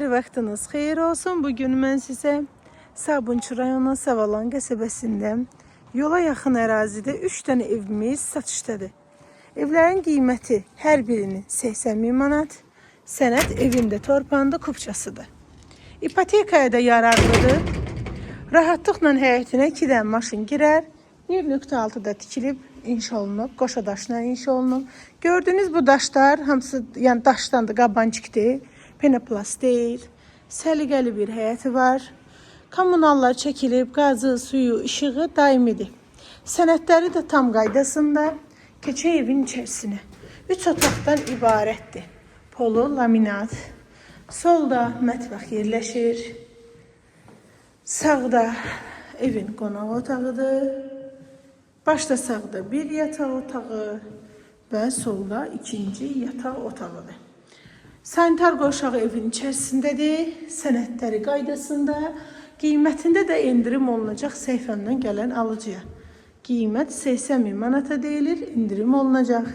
Hər vaxtınız xeyir olsun. Bugün mən sizə Sabunçu rayonu Savalan qəsəbəsində yola yaxın ərazidə 3 dənə evimiz satışdadır. Evlərin qiyməti hər birinin 80 min manat. Sənəd evində torpağında kupçasıdır. İpotekaya da yararlıdır. Rahatlıqla həyətinə 2 dənə maşın girər. 1.6-da tikilib, inşa olunub, qoşa daşla inşa olunub. Gördüyünüz bu daşlar hamısı yəni daşdandır, qabancıkdır. Penoplast deyil. Səliqəli bir həyəti var. Kommunallar çəkilib, qazı, suyu, işığı daimidir. Sənədləri də tam qaydasında. Keçək evin içərisinə. 3 otaqdan ibarətdir. Polu laminat. Solda mətbəx yerləşir. Sağda evin qonaq otağıdır. Başda sağda bir yataq otağı və solda ikinci yataq otağıdır. Sanitar qovşağı evin içərisindədir. Sənədləri qaydasında. Qiymətində də endirim olunacaq səhifəmdən gələn alıcıya. Qiymət 80 min manata deyilir, endirim olunacaq.